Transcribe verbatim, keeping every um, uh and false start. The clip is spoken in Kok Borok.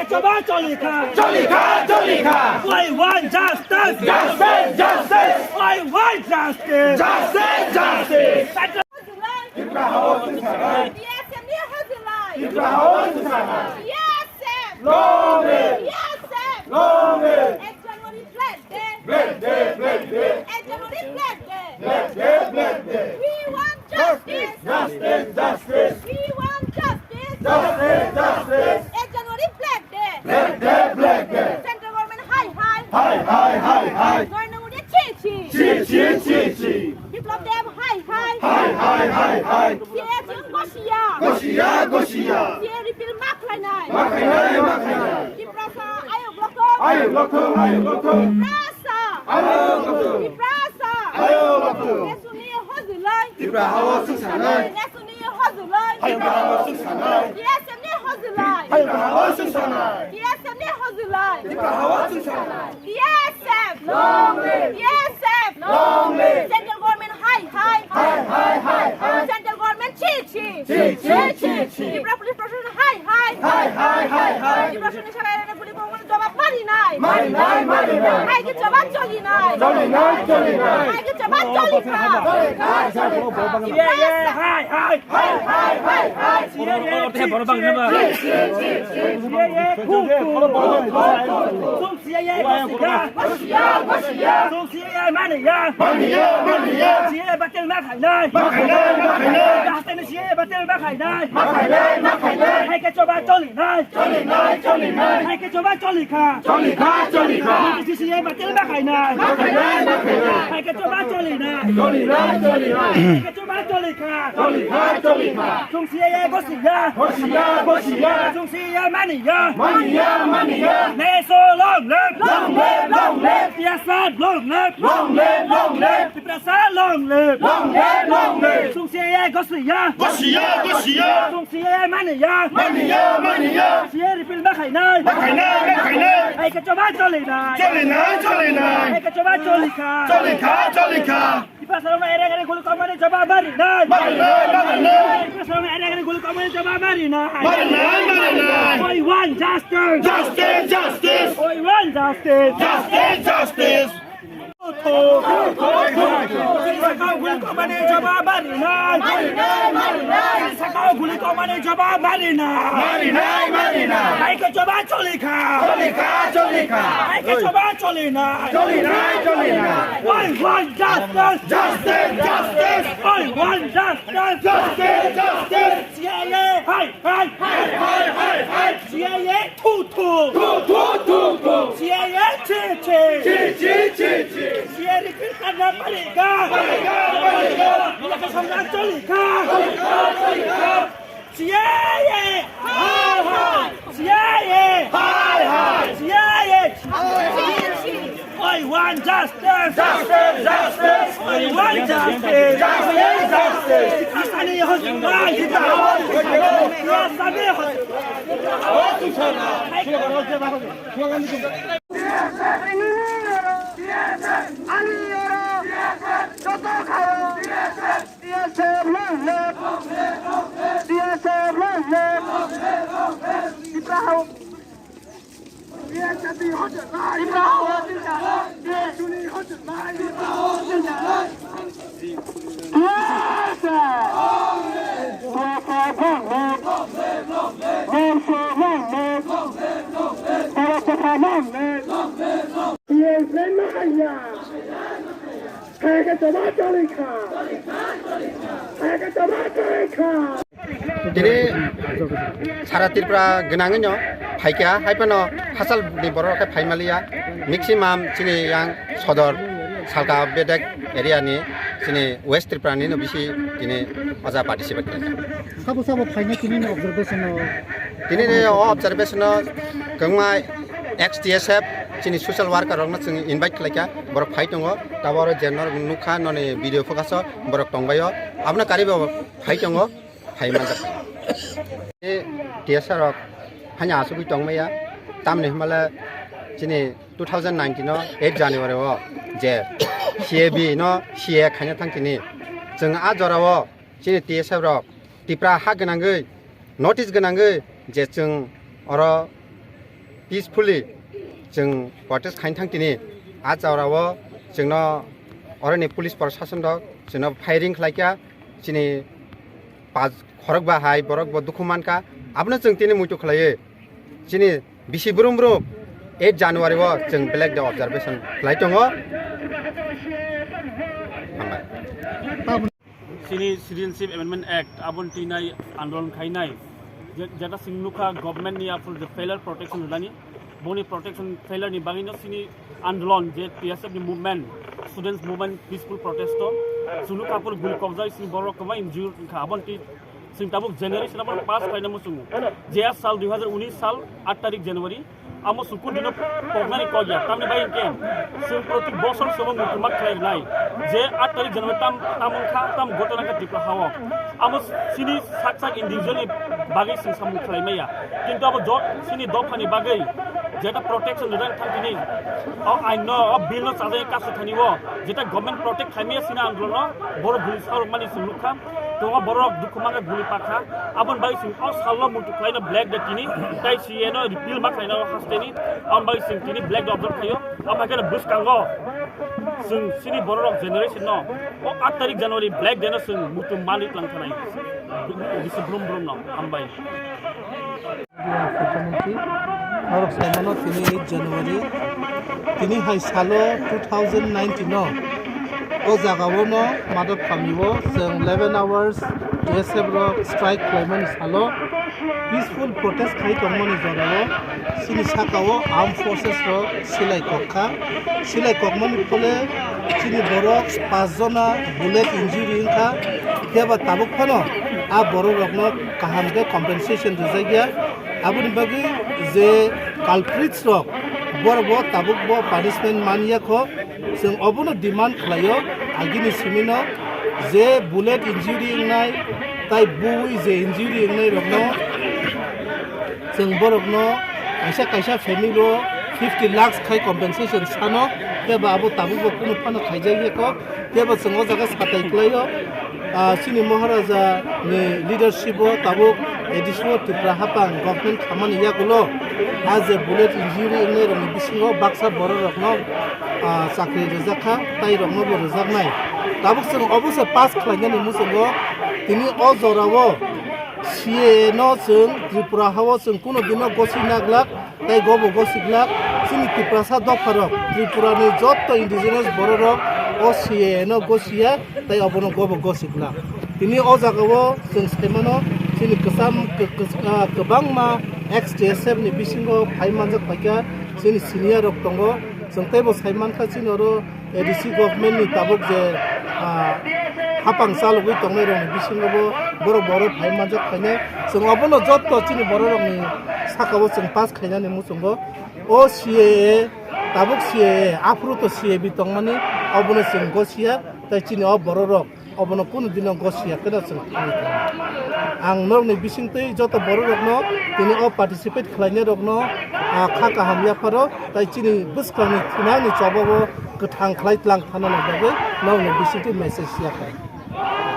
Choba choli kha. Choli kha, choli kha. We want justice. Justice, justice. We want justice. Justice, justice. Tipra hawa chwng sanai. T S F ni hojilai. Tipra hawa chwng sanai. T S F. Long live. T S F. Long live. Ek January Black Day. Black Day, Black Day. Ek January Black Day. Black Day, Black Day. We want justice. Justice, justice. We want justice. Justice, justice. Ek January Black Day. Black Day, Black Day. Central government hai hai. Hai hai, hai hai. Narendra Modi chi chi. Chi chi, chi chi. Biplab Deb hai hai. Hai hai, hai hai. C A A chwng gosiya. Gosiya, gosiya. C A A repeal ma khlainai. Ma khlainai, ma khlainai. Tiprasa ayuk lothong. Ayuk lothong, ayuk lothong. Tiprasa. Ayuk lothong. Tiprasa. Ayuk lothong. Nesuni hojilai. Tipra hawa chwng sanai. Nesuni hojilai. Tipra hawa chwng sanai. T S F ni hojilai. Tipra hawa chwng sanai. T S F ni hojilai. Tipra hawa chwng sanai. T S F. Long live. T S F. Long live. Central government hai hai. Hai hai, hai hai. Central government chi chi. Chi chi, chi chi. Tripura police proshashan hai hai. Hai hai, hai hai. Tripura police proshashan hai hai. Guli bomani jawab mari nai. Mari nai, mari nai. Hai ke jawab choli nai. Choli nai, choli nai. Hai ke jawab choli kha. Choli kha, choli kha. Hai hai. Hai hai, hai hai. C A A, C A A, C A A, C A A, C A A, maniya. Maniya, maniya. C A A batil ma khainai. Ma khainai, ma khainai. Jahate ni C A A batil ma khainai. Ma khainai, ma khainai. Hai ke choba choli nai. Choli nai, choli nai. Hai ke choba choli kha. Choli kha, choli kha. C A A batil ma khainai. Ma khainai, ma khainai. Hai ke choba choli nai. Choli nai, choli nai. Hai ke choba choli kha. Choli kha, choli kha. Chwng C A A gosiya. Gosiya, gosiya. Chwng C A A maniya. Maniya, maniya. Neso long live. Long live, long live. Tiprasa long live. Long live, long live. Tiprasa long live. Long live, long live. Chwng C A A gosiya. Gosiya, gosiya. Chwng C A A maniya. Maniya, maniya. C A A repeal ma khainai. Ma khainai, ma khainai. Hai ke choba choli nai. Choli nai, choli nai. Hai ke choba choli kha. Choli kha, choli kha. Tiprasarokno ere ere guli kokmani jawab mari nai. Mari nai, mari nai. Tiprasarokno ere ere guli kokmani jawab mari nai. Mari nai, mari nai. We want justice. Justice, justice. We want justice. Justice, justice. Sakao guli kokmani jawab mari nai. Mari nai, mari nai. Sakao guli kokmani jawab mari nai. Mari nai, mari nai. Hai ke choba choli kha. Choli kha, choli kha. Hai ke choba choli nai. Choli nai, choli nai. I want justice. Justice, justice. I want justice. Justice, justice. C A A, hai, hai. Hai, hai, hai, hai. C A A, thu, thu. Thu, thu, thu, thu. C A A, chi, chi. Chi, chi, chi, chi. C A A repeal karna padega. Padega, padega. Samna choli kha. Choli kha, choli kha. C A A! Hai hai! C A A! Hai hai! C A A! I want justice! Justice! Justice! I want justice! Justice! Justice! Asani hojilai! Asani hojilai! Joto khayo! T S F long live! T S F long live! Tipra hao! Tipra hao! T S F ni hojilai! T S F! T S F long live! T S F long live! T S F long live! T S F long live! T S F long live! Hai khe choba choli kha. Hai khe choba choli kha. Tini sara Tripura gwnangwino phaikha, hai phano hachal ni borok khe phaimaliya. Maximum chini yang sodor salka bedek area ni chini West Tripura ni no bisi tini oja participate khlaikha. Sabo sabo phaina tini ni observation o? Tini ni o observation o kwbangma ex T S F chini social worker rokno chwng invite khlaikha, borok phai tongo. Tabuk oro je norok nukha noni video focus o borok tongbaio, abono karwi bo phai tongo, phai manjak. Tei T S R rok haino achugwi tongmaya, tamni hwnmale chini two thousand nineteen o eight January o je C A B no C A A khaina thang tini, chwng a jorao chini T S F rok Tipra ha gwnangwi, notice gwnangwi je chwng oro peacefully chwng protest khaina thang tini, a chorao chwngno oroni police proshasonrok chwngno firing khlaikha, chini pas khorok ba hai borok bo dukhu mankha, abono chwng tini muitu khlaiwi chini bisi brum brum eight January o chwng Black Day observation khlai tongo. Hambai. Chini Citizenship Amendment Act aboni twinai andolon khainai, je-, jeta chwng nukha government ni aphuru je failure protection rwnani, boni protection failure ni bagwino chini andolon je P S F ni movement, students movement, peaceful protest o chwng nukha aphuru guli kokjai chini borok kwbangma injured wngkha, aboni twi chwng tabuk generation aboni pass khlaina muchungo. Je sal dui hazar unis sal aat tarik January, amo chwng kundino poknani kok ya, tamni bai hwnkhe chwng proti bosor chwng muchungma khlai rwnai je aat tarik January tam, tam wngkha, tam ghotona wngkha Tripura hao. Amo chini sak sak individual ni bagwi chwng samung khlai maya, kintu abo jo chini dophani bagwi jeta protection rwna thang tini o ain no, o bill no chajai kasu thani o jeta government protect khlai maya chini andolon no borok guli sarok mani chwng nukha. Tongo borok dukhu mangkha guli pakha. Aboni bagwi chwng o salno muitu khlaino Black Day tini, tai C A A no repeal ma khlaino o hasteni. Aboni bagwi chwng tini Black Day observe khaio. Abo hai kheno bwskango chwng chini bororok generation no o aat tarik January Black Day no chwng muitu manwi tlang thanai. Bisi brum brum no hambai. Media opportunity. Norok saimano tini eight January. Tini hai salo two thousand nineteen no o jaga o no Madhab Kami o chwng eleven hours T S F rok strike khlaimani salo peaceful protest khai tongmani jora o chini saka o armed forces rok silai kok kha. Silai kokmani phole chini borok pas jona bullet injury wngkha, phiya ba tabuk phano a borok rokno kaham khe compensation rijak ya. Aboni bagwi je culprits rok, borok bo tabuk bo punishment man ya kho, chwng obono demand khlaio. Agini simi no je bullet injury wngnai tai bui je injury wngnai rokno chwng borokno kaisa kaisa family o fifty lakhs khai compensation sano, tei ba abo tabuk bo kunu phano khaijak ya kho, tei bo chwng o jaga satai kwlai o. Ah, chini Maharaja ni leadership o tabuk A D C o Tripura hapang government khamani yagulo a je bullet injury wngnai rokni bisingo baksa borok rokno, ah, chakri rijak kha, tai rokno bo rijaknai. Tabuk chwng obo se pass khlainani muchungo tini o jora o C A A no chwng Tripura hao chwng kunu dino gosi naglak, tei gobo gosi glak. Chini Tiprasa dopharok, Tripura ni jotto indigenous bororok o C A A no gosi ya, tei obono gobo gosi glak. Tini o jaga o chwng sai mano, chini kwcham kw-, kw-, ah, kwbangma ex T S F ni bisingo phai manjak paikha, chini senior rok tongo. Chwng teibo sai mankha, chini oro A D C government ni tabuk je, ah, hapang chalogwi tongnai rokni bisingo bo borok borok phai manjak phainai. Chwng obono jotto chini borok rokni saka o chwng pass khainani muchungo. O C A A, tabuk C A A, aphuru to C A B tongmani, obono chwng gosia, tei chini o borok rok obono kunu dino gosia kheno chwng thangwi thango. Ang norokni bisingtwi joto borok rokno tini o participate khlainai rokno, ah, kha kaham yapharo, tai chini bwskangni thinangni chobao kwthang khlai tlang thanani bagwi norokni bisingtwi message yapharo.